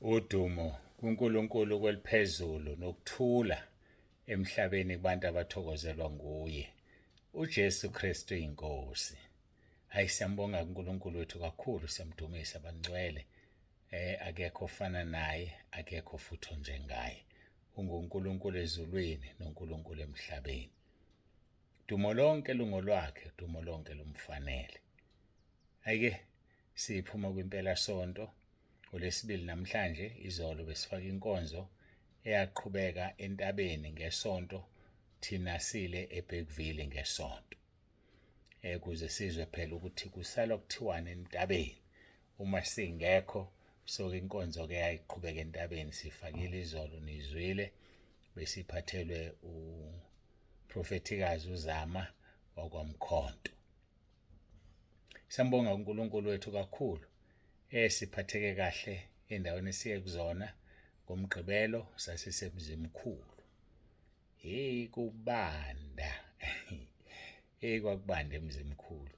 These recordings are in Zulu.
Udumo kuNkulunkulu kweliphezulu nokuthula emhlabeni kubantu abathokozelwa nguye. UJesu Kristu inkosi. Hayi, siyambonga uNkulunkulu wethu kakhulu, siyamdumisa bangcwele. Akekho ofana naye, akekho futhi onjengaye. UnguNkulunkulu ezulwini noNkulunkulu emhlabeni. Dumo lonke lungolwakhe, dumo lonke lumfanele. Ayike siphuma kwimpela sonto ngoLwesibili namhlanje. Izolo besifaka inkonzo eyaqhubeka entabeni ngeSonto, thina sile eBergville ngeSonto. Kuze sizwe phela ukuthi kusalwa kuthiwani entabeni uma singekho. So inkonzo ke yayiqhubeka entabeni, sifakile izolo, nizwile, besiphathelwe uprofethikazi uZama wakwaMkhonto. Siyambonga uNkulunkulu wethu kakhulu. Siphatheke kahle endaweni esiye kuzona. NgoMgqibelo sasisemzimkhulu. Hey, kubanda. Hey, kwakubanda emzimkhulu.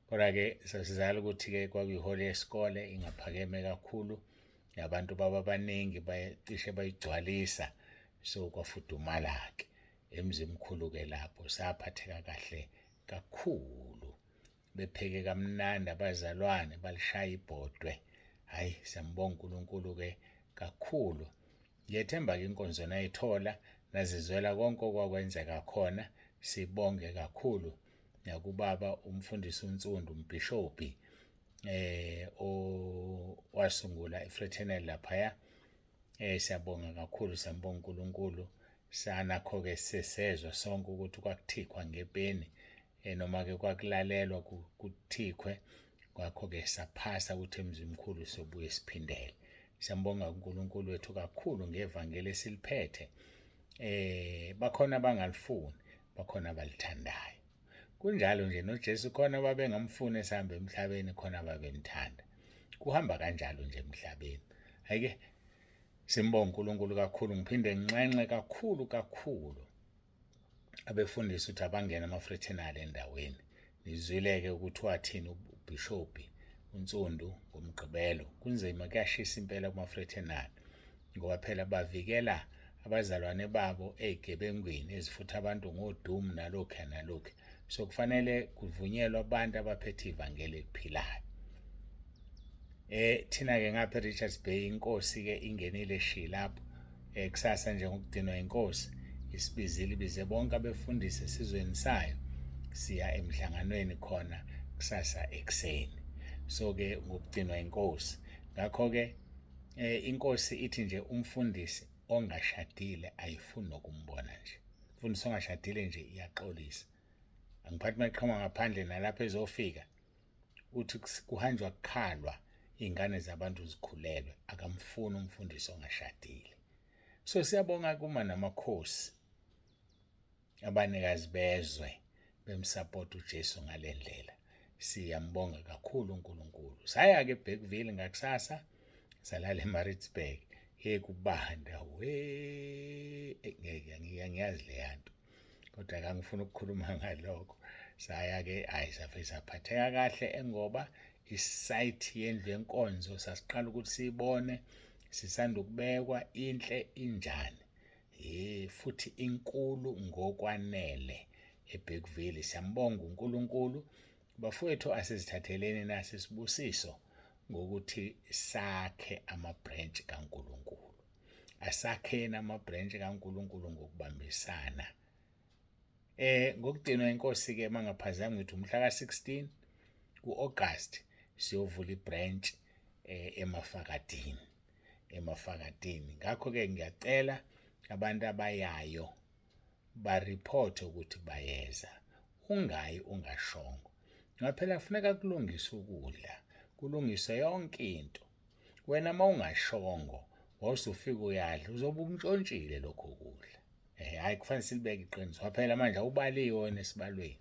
Kodwa ke sasizala ukuthi ke kwakuyiholo yesikole, ingaphakeme kakhulu, nabantu baba baningi, bacishe bayigcwalisa, so kwafudumala ke emzimkhulu ke lapho. Saphatheka kahle kakhulu, bepheke kamnandi abazalwane, balishaya ibhodwe. Hayi, siyambonga uNkulunkulu ke kakhulu. Ngiyethemba ke inkonzo nayithola, nazizwela konke okwakwenzeka khona. Sibonge kakhulu nakubaba umfundisi uNtsundu, umbhishobhi owasungula ifraternal laphaya. Siyabonga kakhulu, siyambonga uNkulunkulu. Sanakho ke sesezwa sonke ukuthi kwakuthikhwa ngepeni, noma ke kwakulalelwa kuthikhwe. Ngakho ke saphasa ukuthi emzimkhulu sobuye siphindele. Siyambonga uNkulunkulu wethu kakhulu ngevangeli esiliphethe. Bakhona abangalifuni, bakhona abalithandayo. Kunjalo nje noJesu, khona babengamfuni esihamba emhlabeni, khona babemthanda. Kuhamba kanjalo nje emhlabeni. Ayike simbonga uNkulunkulu kakhulu. Ngiphinde nginxenxe kakhulu kakhulu abefundisi ukuthi abangena ama-fraternal endaweni. Nizwile-ke ukuthi wathini ubhishobhi uNtsundu ngoMgqibelo. Kunzima, kuyashisa impela kuma-fraternal, ngoba phela bavikela abazalwane babo ey'gebengwini ezifutha abantu ngodumu nalokhu nalokhu. So kufanele kuvunyelwe abantu abaphethe ivangeli eliphilayo. Thina ke ngapha eRichards Bay, inkosi ke ingenile shi lapho. Kusasa nje ngokugcinwa inkosi isibizile, ibize bonke abefundisi esizweni sayo, siya emhlanganweni khona kusasa ekuseni. So ke ngokugcinwa inkosi, ngakho ke inkosi ithi nje umfundisi ongashadile ayifuni nokumbona nje. Umfundisi ongashadile nje iyaxolisa, angiphathi maqhama ngaphandle nalapho ezofika uthi kuhanjwa kukhalwa, iy'ngane zabantu zikhulelwe, akamfuni umfundisi ongashadile. So siyabonga kuma namakhosi, abanikazi bezwe bemsupport uJesu ngale ndlela. Siyambonga kakhulu uNkulunkulu. Saya ke eBergville ngakusasa, salala eMaritzburg. Hey, kubanda we, ngeke angiyazi le yanto, kodwa akangifuni ukukhuluma ngalokho. Saya ke, hayi, safike saphatheka kahle engoba isite yendlu yenkonzo sasiqala ukuthi siyibone, sisanda ukubekwa, inhle injani, futhi inkulu ngokwanele eBergville. Siyambonga uNkulunkulu. Bafowethu, asizithatheleni nasi isibusiso ngokuthi sakhe ama-branch kaNkulunkulu. Asakheni ama-branch kaNkulunkulu ngokubambisana. Ngokugcinwa inkosi ke, mangaphazami ngithi umhla ka16 kuAugust siyovula ibranch eMafakadini, eMafakadini. Ngakho ke ngiyacela abantu abayayo ba-report ukuthi bayeza, ungayi ungashongo, ngoba phela kufuneka kulungiswe ukudla, kulungiswe yonke into. Wena uma ungashongo, wawusufika uyadla, uzobe umntshontshile lokho kudla. Hayi, kufanele silibeke iqiniso phela manje, awubaliwe wena esibalweni.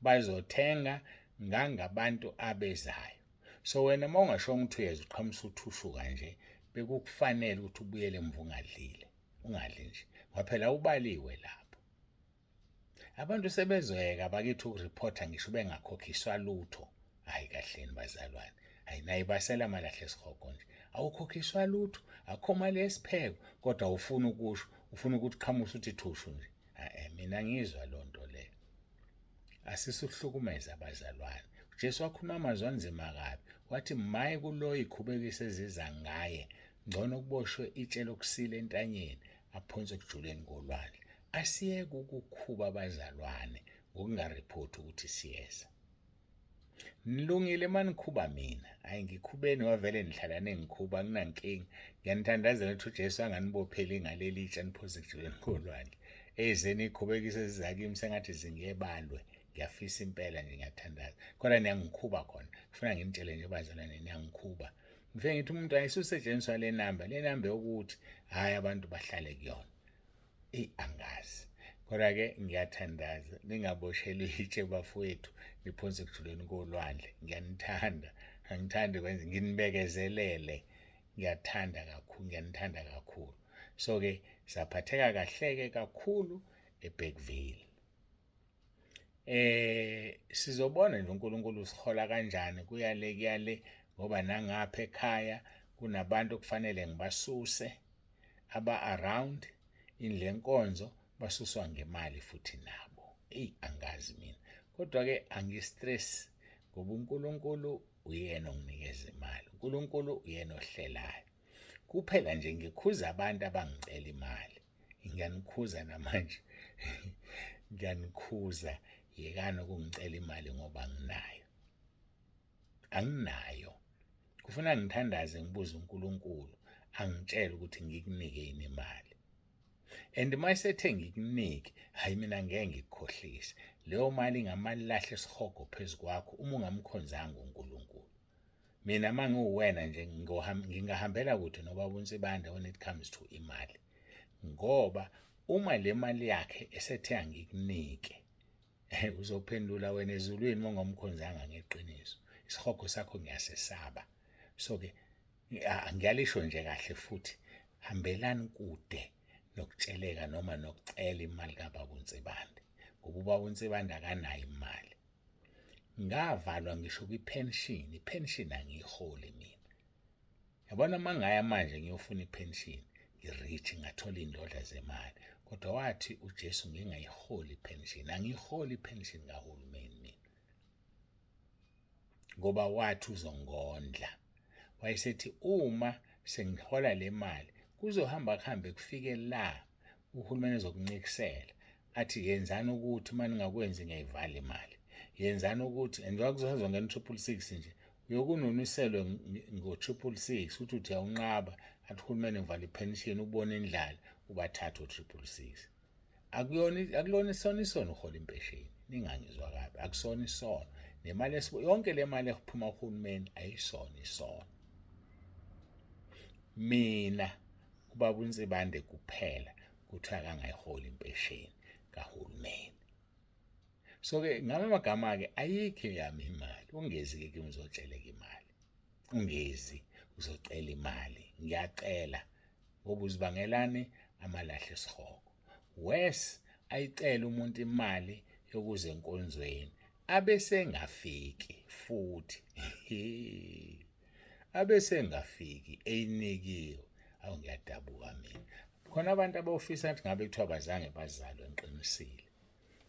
Bazothenga ngangabantu abezayo. So wena uma ungashongo ukuthi uyeza, uqhamusa uthushuka nje, bekukufanele ukuthi ubuyele emva ungadlile, ungadli nje, ngoba phela ubaliwe lapho. Abantu sebezoyeka bakithi ukureporta ngisho bengakhokhiswa lutho. Hayi, kahleni bazalwane, hayi, naye basela amalahle esihogo nje. Awukhokhiswa lutho, akukho mali yesipheko, kodwa awufuni ukusho, ufuna ukuthi qhamusa uthi thushu nje. Eh, mina ngizwa loo nto leyo. Asisuhlukumeza abazalwane. UJesu wakhuluma amazwi anzima kabi, wathi maye kuloyo ikhubekise eziza ngaye, ngcono kuboshwe itshe lokusila entanyeni aphonswe ekujuleni kolwandle. Asiyeke ukukhuba abazalwane ngokungariphothi ukuthi siyeza. Nilungile manikhuba mina. Hayi ngikhubeni wavele nihlala nengikhuba kunankinga. Ngiyanithandazela ukuthi uJesu anganibopheli ngaleli tshe niphose ekujuleni kolwandle. Ezeni ikhubekise zizakimi sengathi zingebalwe. Ngiyafisa impela nje ngiyathandaza. Kodwa niyangikhuba khona. Kufuna nginitshele nje bazalwane niyangikhuba. Ngifike ngithi umuntu ayisusetshenziswa le namba, le namba yokuthi hhayi abantu bahlale kuyona. Eyi angazi. Kodwa-ke ngiyathandaza ningaboshelwa itshe bafowethu niphonse ekujuleni kolwandle. Ngiyanithanda, angithandi kwenza nginibekezelele. Ngiyathanda kakhulu, ngiyanithanda kakhulu. So-ke saphatheka kahle-ke kakhulu eBergville. Sizobona nje uNkulunkulu usihola kanjani kuya le kuya le ngoba nangapha ekhaya kunabantu okufanele ngibasuse aba around in le nkonzo basuswa ngemali futhi nabo. Eyi angazi mina. Kodwa-ke angistress ngoba uNkulunkulu uyena onginikeza imali. uNkulunkulu uyena ohlelayo. Kuphela nje ngikhuza abantu abangicela imali. Ngiyanikhuza namanje. Ngiyanikhuza yekani ukungicela imali ngoba anginayo. Anginayo. Kufuna ngithandaze ngibuze uNkulunkulu angitshele ukuthi ngikunike yini imali. And uma esethe ngikunike, hhayi mina ngeke ngikukhohlise. Leyo mali ingamalahle esihogo phezu kwakho uma ungamkhonzanga uNkulunkulu. Mina uma ngiwuwena nje ngingahambela kude nobaba uNsibande when it comes to imali. Ngoba uma le mali yakhe esethe angikunike, uzophendula wena ezulwini uma ungamkhonzanga ngeqiniso. Isihogo sakho ngiyasesaba. So-ke ngiyalisho nje kahle futhi hambelani kude nokutsheleka noma nokucela imali kababa uNsibande ngoba ubaba uNsibande akanayo imali. Ngavalwa ngisho kwi-pension, i-pension angiyiholi mina. Yabona uma ngaya manje ngiyofuna i-pension, ngi-rich ngathola iy'ndodla zemali. Kodwa wathi uJesu ngingayiholi i-pension, angiyiholi i-pension kahulumeni mina. Ngoba wathi uzongondla. Wayesethi uma sengihola le mali kuzohamba kuhambe kufike la uhulumeni ezokuncikisela athi yenzani ukuthi uma ningakwenzi ngiyayivala imali yenzani ukuthi and kwakuzongena u-triple six nje uyokununiselwe ngo-triple six uthi uthi uyawunqaba athi uhulumeni ngivala i-pension ubone indlala ubathathe o-triple six. Akuyona akulona isona isono uhola impesheni ningangizwa kabi akusona isono nemali yonke le mali ephuma kuhulumeni ayisona isono. Mina ubaba uNsibande kuphela kuthiwa akangayiholi impesheni kahulumeni. So-ke ngama amagama-ke ayikho eyami imali ungezi-ke kimi uzotsheleka imali ungezi uzocela imali ngiyacela ngoba uzibangelani amalahle esihogo. Worse ayicele umuntu imali yokuza enkonzweni abesengafiki futhi abesengafiki eyinikiwe. Awu ngiyadabuka mina. Khona abantu abawufisa ngathi ngabe kuthiwa bazange bazalwe ngiqinisile.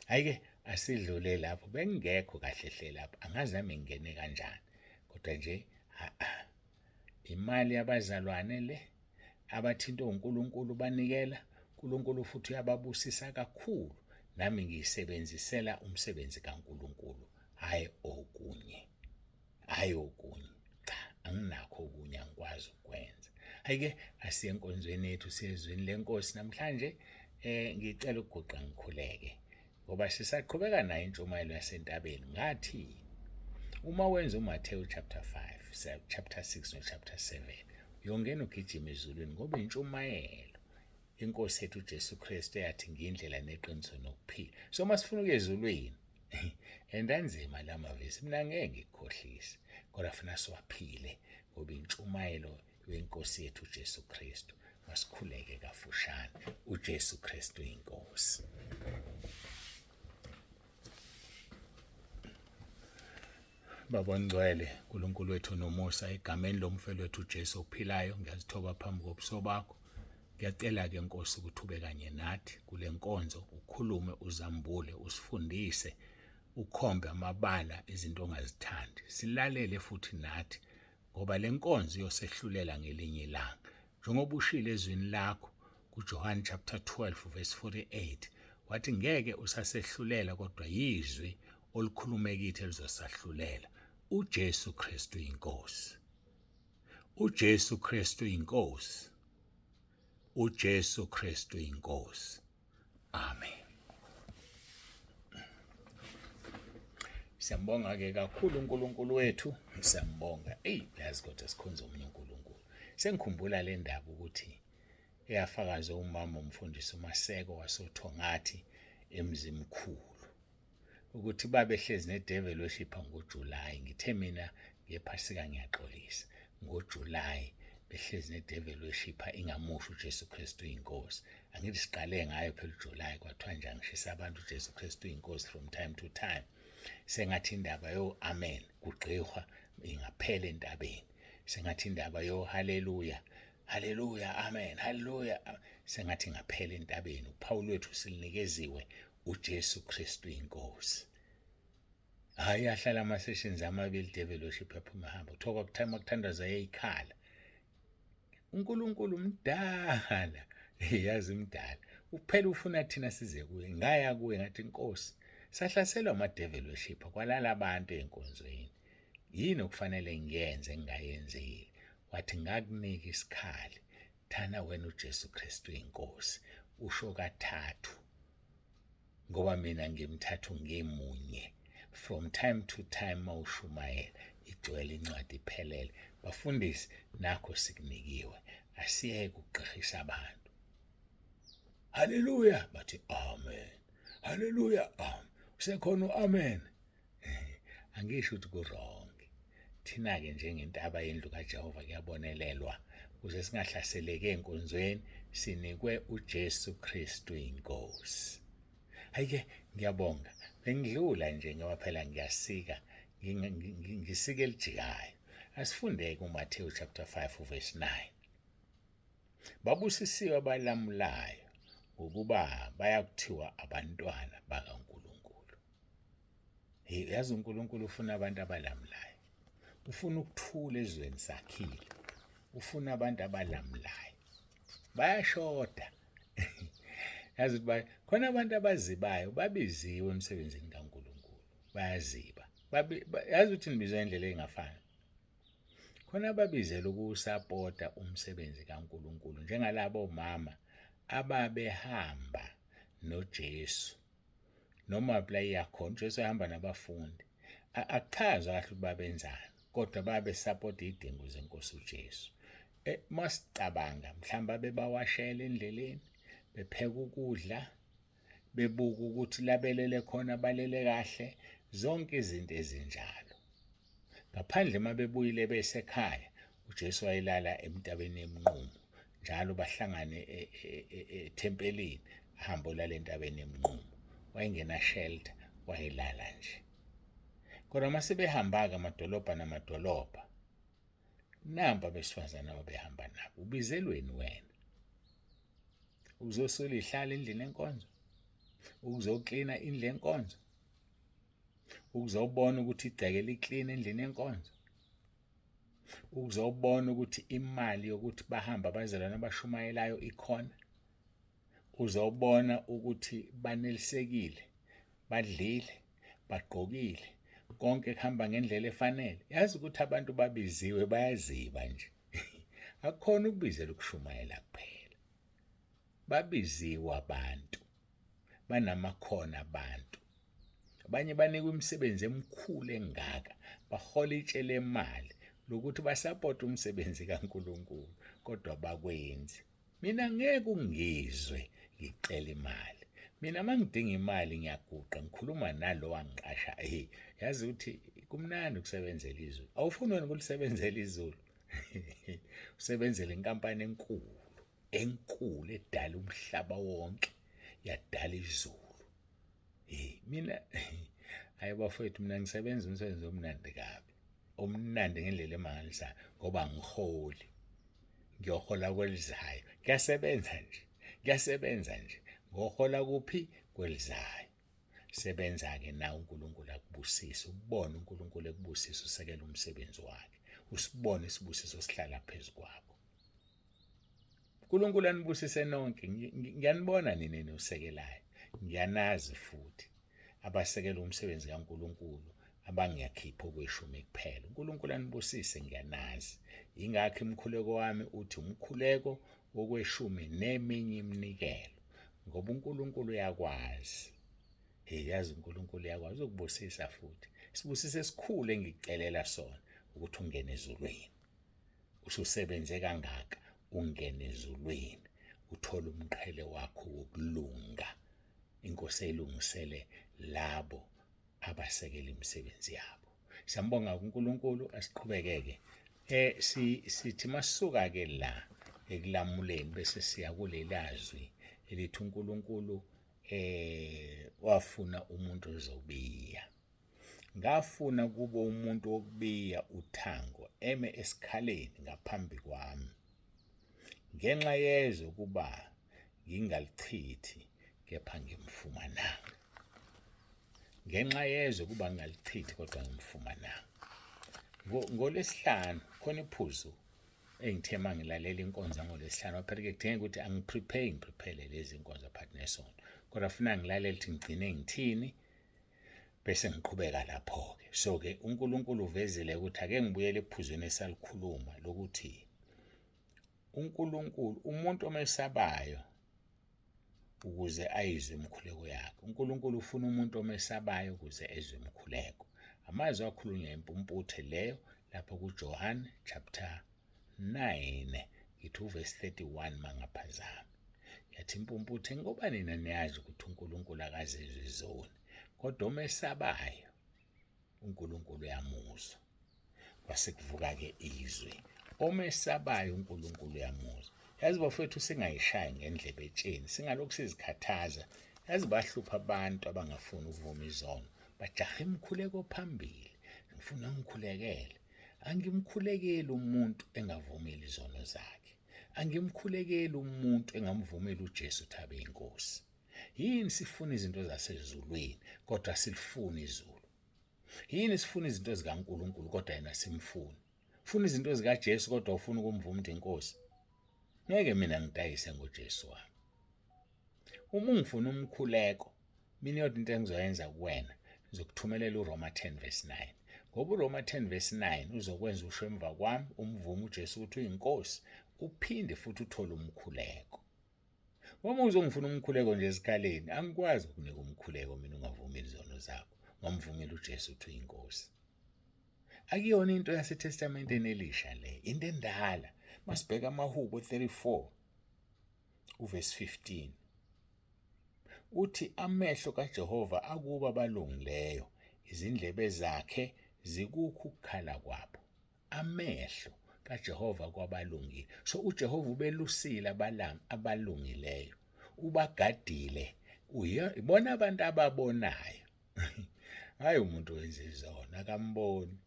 Hhayi-ke asidlule lapho bengingekho kahle hle lapho angazi nami ngingene kanjani kodwa nje imali yabazalwane le abathintwe uNkulunkulu banikela uNkulunkulu futhi uyababusisa kakhulu nami ngiyisebenzisela umsebenzi kaNkulunkulu hhayi okunye hhayi okunye cha anginakho okunye angikwazi ukukwenza. Hhayi-ke asiye enkonzweni yethu siyezwini lenkosi namhlanje ngicela ukuguqa ngikhuleke ngoba sisaqhubeka nayo intshumayelo yasentabeni ngathi uma wenza uMathewu chapter 5 chapter 6 no chapter 7 uyongena ugijima ezulwini ngoba intshumayelo inkosi yethu uJesu Kristu eyathi ngiyindlela neqiniso nokuphila. So uma sifuna ukuya ezulwini and anzima la mavesi mina ngeke ngikukhohlise kodwa funa siwaphile ngoba intshumayelo wenkosi yethu uJesu Kristu. Masikhuleke kafushane. uJesu Kristu inkosi. Baba ongcwele, uNkulunkulu wethu nomusa, egameni lomfelo wethu uJesu ophilayo, ngiyazithoba phambi kobuso bakho. Ngiyacela-ke Nkosi ukuthi ube kanye nathi kule nkonzo, ukhulume, uzambule, usifundise, ukhombe amabala izinto ongazithandi. Silalele futhi nathi ngoba le nkonzo iyosehlulela ngelinye ilanga. Njengoba ushilo ezwini lakho kuJohane chapter 12 verse 48 wathi ngeke usasehlulela kodwa yizwi olukhulume kithi elizosahlulela. uJesu Kristu inkosi. uJesu Kristu inkosi. uJesu Kristu inkosi. Amen. Siyambonga ke kakhulu uNkulunkulu wethu, siyambonga. Ey, uyazi kodwa sikhonza omunye uNkulunkulu. Sengikhumbula le ndaba ukuthi eyafakaza umama umfundisi uMaseko wasoThongathi eMzimkhulu. Ukuthi babehlezi ne-devil worshipper ngoJuly. Ngithe mina ngephasika ngiyaxolisa. NgoJuly behlezi ne-devil worshipper ingamusho uJesu Kristu inkosi. Angithi siqale ngayo phela uJuly kwathiwa nje angishisa abantu uJesu Kristu inkosi from time to time. Sengathi indaba yo amen kugqihwa ingaphela entabeni. Sengathi indaba yo haleluya haleluya amen haleluya sengathi ingaphela entabeni. Uphawu lwethu silunikeziwe uJesu Kristu inkosi. Hayi ahlala ama sessions amabili devil worship yaphuma hamba. Kuthiwa kwakuthiwa kuthandaza yayikhala. uNkulunkulu mdala, yazi mdala. Uphela ufuna thina size kuye. Ngaya kuye ngathi Nkosi, sahlaselwa ama devil worship kwalala abantu enkonzweni. Yini okufanele ngiyenze engingayenzile? Wathi ngakunika isikhali. Thana wena uJesu Kristu inkosi. Usho kathathu. Ngoba mina ngimthathu ngimunye. From time to time mawushumayela igcwele incwadi iphelele. Bafundisi nakho sikunikiwe. Asiyeke ukugqihisa abantu. Haleluya bathi amen. Haleluya amen. Usekhona uamen. Angisho ukuthi ku wrong. Thina ke njengentaba yendlu kaJehova kuyabonelelwa ukuze singahlaseleki enkonzweni sinikwe uJesu Kristu inkosi. Hayike ngiyabonga. Bengidlula nje ngoba phela ngiyasika ngisike elijikayo. Asifundeke kuMathewu chapter 5 verse 9. Babusisiwe abalamulayo ngokuba bayakuthiwa abantwana bakaNkulunkulu. Hey, yazi uNkulunkulu ufuna abantu abalamulayo. Ufuna ukuthula ezweni sakhile. Ufuna abantu abalamulayo. Bayashoda. Yazi ukuthi khona abantu abazibayo babiziwe emsebenzini kaNkulunkulu. Bayaziba. Yazi ukuthi nibizwa indlela engafani. Khona ababizela ukuwusapota umsebenzi kaNkulunkulu njengalabo mama ababehamba noJesu. Noma phela iyakhona uJesu ehamba nabafundi. Akuchazwa kahle ukuthi babenzani kodwa babesapota izidingo zenkosi uJesu. Masicabanga mhlawumbe bebawashela endleleni, bepheka ukudla, bebuka ukuthi labelele khona balele kahle, zonke izinto ezinjalo. Ngaphandle uma bebuyile besekhaya, uJesu wayelala entabeni yeMnqumo. Njalo bahlangane ethempelini, ahambe olala entabeni yeMnqumo. Wayengena shelter, wayelala nje. Kodwa uma sebehamba-ke amadolobha namadolobha, nampa abesifazane ababehamba nabo. Ubizelweni wena? Ukuzosula ihlala endlini enkonzo? Ukuzoklina indlu enkonzo? Ukuzobona ukuthi igceke liklini endlini yenkonzo? Ukuzobona ukuthi imali yokuthi bahamba abazalwane abashumayelayo ikhona? Uzobona ukuthi banelisekile, badlile, bagqokile, konke kuhamba ngendlela efanele. Yazi ukuthi abantu babiziwe bayaziba nje. Akukhona ukubizela ukushumayela kuphela. Babiziwe abantu. Banamakhono abantu. Abanye banikwa imisebenzi emikhulu engaka, bahola itshe lemali lokuthi basapote umsebenzi kaNkulunkulu, kodwa bakwenzi. Mina ngeke ungizwe ngicela imali. Mina mangidinga imali ngiyaguqa ngikhuluma nalo wangiqasha. Hey, yazi ukuthi kumnandi ukusebenzela izulu. Awufuni wena ukulisebenzela izulu? Usebenzele inkampani enkulu, enkulu edala umhlaba wonke, yadala izulu. Hey, mina Hayi bafowethu, mina ngisebenza umsebenzi omnandi kabi, omnandi ngendlela emangalisayo, ngoba angiholi, ngiyohola kwelizayo. Ngiyasebenza nje, ngiyasebenza nje, ngohola kuphi? Kwelizayo. Sebenza-ke nawe, uNkulunkulu akubusise, ubone uNkulunkulu ekubusisa, usekele umsebenzi wakhe, usibone isibusiso sihlala phezu kwakho. uNkulunkulu anibusise nonke. Ngiyanibona nina eniwusekelayo, ngiyanazi futhi abasekela umsebenzi kaNkulunkulu abangiyakhipha okweshumi kuphela. uNkulunkulu anibusise, ngiyanazi. Yingakho imkhuleko wami uthi umkhuleko wokweshumi neminye iminikelo, ngoba uNkulunkulu uyakwazi. Hey, yazi uNkulunkulu uyakwazi ukubusisa futhi. Isibusiso esikhulu engikucelela sona ukuthi ungene ezulwini. Ususebenze kangaka, ungene ezulwini, uthole umqhele wakho wokulunga. Inkosi elungisele labo abasekela imisebenzi yabo. Siyambonga uNkulunkulu, asiqhubekeke. Sithi masuka ke la ekulamuleni bese siya kulelazwi elithi uNkulunkulu wafuna umuntu ozobiya. Ngafuna kubo umuntu wokubiya uthango eme esikhaleni ngaphambi kwami, ngenxa yezwe ukuba ngingalichithi, kepha ngimfumananga. Ngenxa yezwe ukuba ngingalichithi, kodwa ngimfumananga. NgoLwesihlanu khona iphuzu engithe uma ngilalela inkonzo yangoLwesihlanu, phela ke kudingeka ukuthi angiprepare, ngiprepare lezi nkonzo phakathi nesonto, kodwa funa ngilalele ukuthi ngigcine ngithini bese ngiqhubeka lapho-ke. So-ke uNkulunkulu uvezile ukuthi ake ngibuyele ephuzweni esalikhuluma lokuthi uNkulunkulu umuntu omesabayo ukuze ayizwe imikhuleko yakhe. uNkulunkulu ufuna umuntu omesabayo ukuze ezwe imikhuleko. Amazwi akhulunywa impumputhe leyo lapho kuJohn chapter 9, ngithi uverse 31 mangaphazami. Yathi impumputhe, ngoba nina niyazi ukuthi uNkulunkulu akazizwi izoni, kodwa omesabayo uNkulunkulu uyamuzwa. Kwase kuvuka-ke izwi, omesabayo uNkulunkulu uyamuzwa. Yazi bafowethu, singayishayi ngendlebe etsheni, singalokhu sizikhathaza. Yazi bahlupha abantu abangafuni ukuvuma izono, bajaha imikhuleko phambili. Ngifuna ngikhulekele. Angimkhulekeli umuntu engavumeli izono zakhe. Angimkhulekeli umuntu engamvumeli uJesu ukuthi abe inkosi. Yini sifuna izinto zasezulwini kodwa silifuni izulu? Yini sifuna izinto zikaNkulunkulu kodwa yena simfuni? Funa izinto zikaJesu kodwa ufuna ukumvuma ukuthi inkosi. Ngeke mina ngidayise ngoJesu wami. Uma ungifuna umkhuleko, mina yodwa into engizoyenza kuwena, ngizokuthumelela uRoma 10 verse 9. Ngoba uRoma 10 verse 9 uzokwenza usho emva kwami, umvume uJesu ukuthi uyinkosi, uphinde futhi uthole umkhuleko. Uma uzongifuna umkhuleko nje esikhaleni, angikwazi ukunika umkhuleko mina ungavumeli izono zakho. Ngamvumela uJesu ukuthi uyinkosi. Akuyona into yaseTestamenteni elisha le, into endala. Masibheka amaHubo 34 uverse 15. Uthi amehlo kaJehova akuba abalungileyo, izindlebe zakhe zikukho ukukhala kwabo. Amehlo kaJehova kwabalungile. So uJehova ubelusile abalungileyo, ubagadile. Uyibona abantu ababonayo. Hayi umuntu wenza izono akamboni,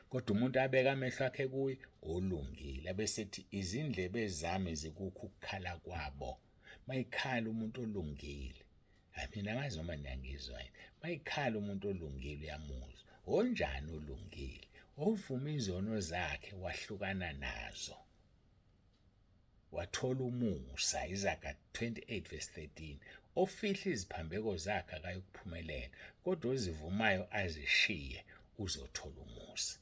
kodwa umuntu abeka amehlo akhe kuye olungile, abesethi izindlebe zami zikukho ukukhala kwabo. Mayikhala umuntu olungile, hayi mina angazi noma niyangizwa yini. Mayikhala umuntu olungile uyamuzwa. Onjani olungile? Ovuma izono zakhe wahlukana nazo, wathola umusa. Izaga 28 verse 13. Ofihla iziphambeko zakhe akayukuphumelela, kodwa ozivumayo azishiye uzothola umusa.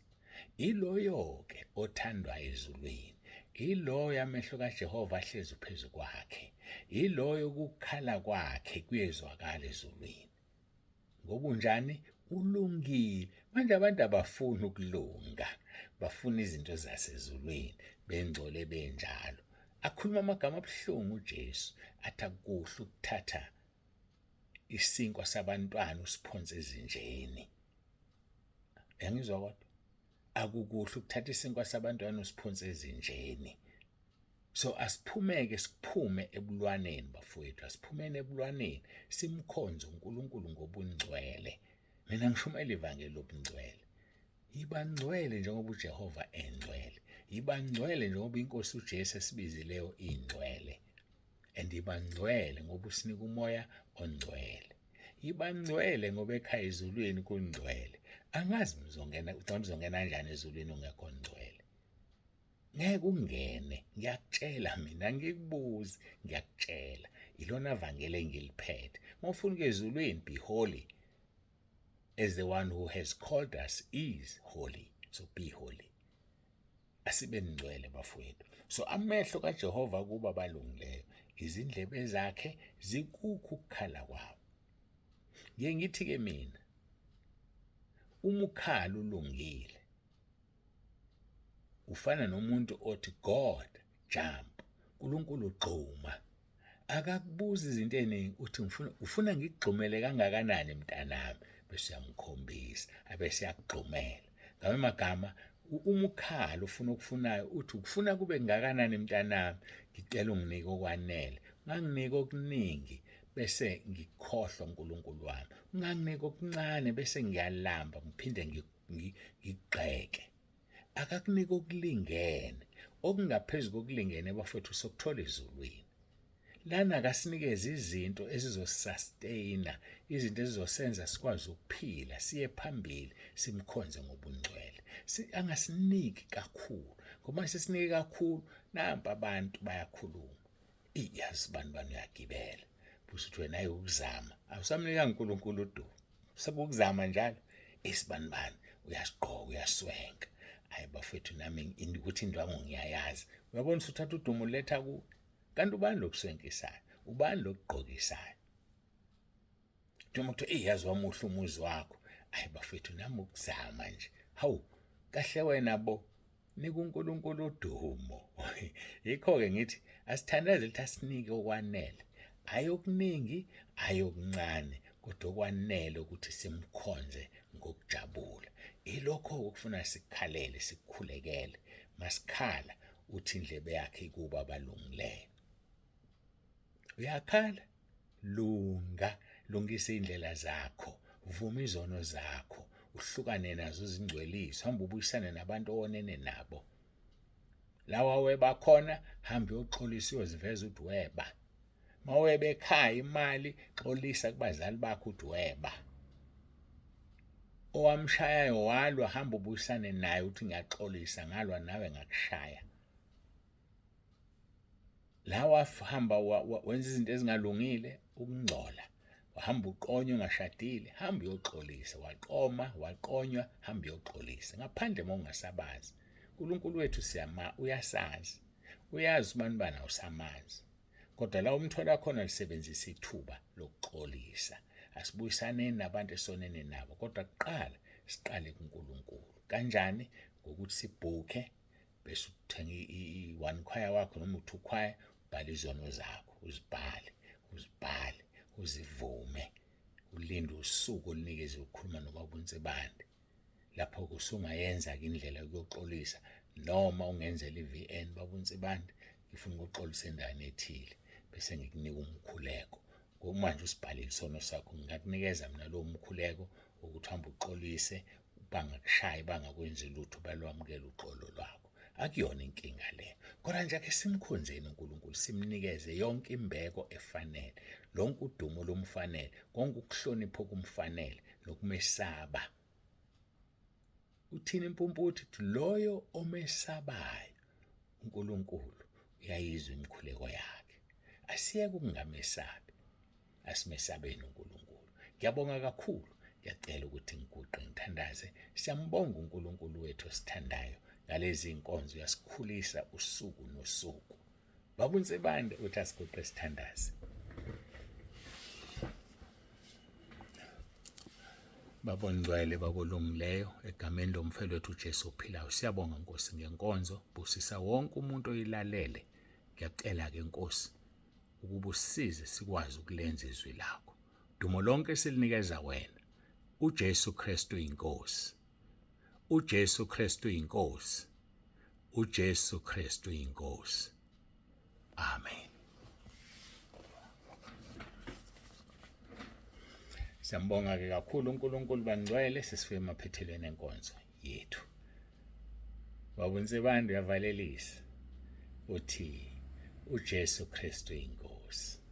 Iloyo-ke othandwa ezulwini, iloyo amehlo kaJehova ahlezi phezu kwakhe, iloyo ukukhala kwakhe kuyezwakala ezulwini. Ngoba unjani? Ulungile. Manje abantu abafuni ukulunga, bafuna izinto zasezulwini, bengcole benjalo. Akhuluma amagama abuhlungu uJesu, athi akukuhle ukuthatha isinkwa sabantwana usiphonse ezinjeni. Yangizwa kodwa? Akukuhle ukuthatha isinkwa sabantwana usiphonse ezinjeni. So asiphumeke, siphume ebulwaneni bafowethu, asiphumeni ebulwaneni, simkhonze uNkulunkulu ngobungcwele. Mina ngishumayela ivangeli lobungcwele. Yiba ngcwele njengoba uJehova engcwele. Yiba ngcwele njengoba inkosi uJesu esibizileyo ingcwele. And yiba ngcwele ngoba usinika umoya ongcwele. Yiba ngcwele ngoba ekhaya ezulwini kungcwele. Angazi mzongena, ucabanga uzongena kanjani ezulwini ungekho ngcwele. Ngeke ungene, ngiyakutshela mina, angikubuzi, ngiyakutshela. Ilona vangeli engiliphethe. Uma ufuna ukuya ezulwini, be holy as the one who has called us is holy. So be holy. Asibe ngcwele bafowethu. So amehlo kaJehova kuba balungileyo, izindlebe zakhe zikukho ukukhala kwabo. Ngiye ngithi ke mina, uma ukhala ulungile, Ufana nomuntu othi God jump, uNkulunkulu gxuma. Akakubuzi izinto eziningi uthi ngifuna ufuna ngikugxumele kangakanani mntanami bese uyamkhombisa abese yakugxumela. Ngawe magama uma ukhala ufuna okufunayo uthi ukufuna kube ngakanani mntanami ngicela unginike okwanele unganginiki okuningi bese ngikhohlwa uNkulunkulu wami unganginiki okuncane bese ngiyalamba ngiphinde ngigxeke akakunike okulingene okungaphezu kokulingene bafethu sokuthola ezulwini lana akasinikeze izinto ezizosustaina izinto ezizosenza sikwazi ukuphila siye phambili simkhonze ngobungcwele angasiniki kakhulu ngoba sesinike kakhulu nampa abantu bayakhuluma iyazi bani bani uyagibela buse uthi wena ayukuzama awusamnika uNkulunkulu udumo sekukuzama njalo isibani bani uyasigqoka uyaswenka hayi bafethu nami ukuthi indwangu ngiyayazi uyabona usuthatha udumo uletha ku kanti ubani lokuswenkisayo ubani lokugqokisayo njengoba kuthiwa eyi yazi wamuhle umuzi wakho ayi bafethu nami ukuzama nje hawu kahle wena bo nika uNkulunkulu udumo yikho-ke ngithi asithandaze lithi asinike okwanele hhayi okuningi hhayi okuncane kodwa okwanele ukuthi simkhonze ngokujabula ilokho okufuna sikhalele sikukhulekele masikhala uthi indlebe yakhe ikuba abalungileyo uyakhala lunga lungisa indlela zakho vuma izono zakho uhlukane nazo uzingcwelise hamba ubuyisane nabantu owonene nabo lawa weba khona hamba uyoxolisa uyoziveza ukuthi weba mawebe ekhaya imali xolisa kubazali bakho ukuthi weba owamshayayo walwa hamba ubuyisane naye uthi ngiyaxolisa ngalwa nawe ngakushaya la wahamba wenza izinto ezingalungile ukungcola wahamba uqonywa ungashadile hamba uyoxolisa waqoma waqonywa hamba uyoxolisa ngaphandle uma ungasabazi uNkulunkulu wethu siyama uyasazi uyazi ubani bani awusamazi kodwa la umthola khona lisebenzisa ithuba lokuxolisa asibuyisaneni nabantu esonene nabo kodwa kuqala siqale kuNkulunkulu kanjani ngokuthi sibhukhe bese uthenga i-one choir wakho noma u-two choir ubhale izono zakho uzibhale uzibhale uzivume ulinde usuku olunikeze ukukhuluma nobaba uNsibande lapho usungayenza-ke indlela yokuyoxolisa noma ungenzela i-VN baba uNsibande ngifuna ukuxolisa endaweni ethile bese ngikunika umkhuleko ngokumanje usibhalile isono sakho ngingakunikeza mina lowo mkhuleko ukuthi uhambe uxolise bangakushayi bangakwenzi lutho balwamukela uxolo lwakho akuyona inkinga leyo kodwa nje ake simkhonzeni uNkulunkulu simnikeze yonke imbeko efanele lonke udumo lomfanele konke ukuhlonipha okumfanele nokumesaba uthini impumputhe loyo omesabayo uNkulunkulu uyayizwa imikhuleko yakhe asiyeke ukungamesabi asimesabeni uNkulunkulu ngiyabonga kakhulu ngiyacela ukuthi ngiguqe ngithandaze siyambonga uNkulunkulu wethu osithandayo ngalezi inkonzo uyasikhulisa usuku nosuku baba uNsibande uthi asiguqe sithandaze Baba ongcwele baba olungileyo egameni lomfelo wethu uJesu ophilayo siyabonga Nkosi ngenkonzo busisa wonke umuntu oyilalele ngiyacela ke Nkosi ukuba usisize sikwazi ukulenza izwi lakho. Dumo lonke silinikeza wena. UJesu Kristu inkosi. UJesu Kristu inkosi. UJesu Kristu inkosi. Amen. Siyambonga-ke kakhulu uNkulunkulu bangcwele, sesifike emaphethelweni enkonzo yethu. Baba uNsibande uyavalelisa uthi uJesu Kristu inkosi.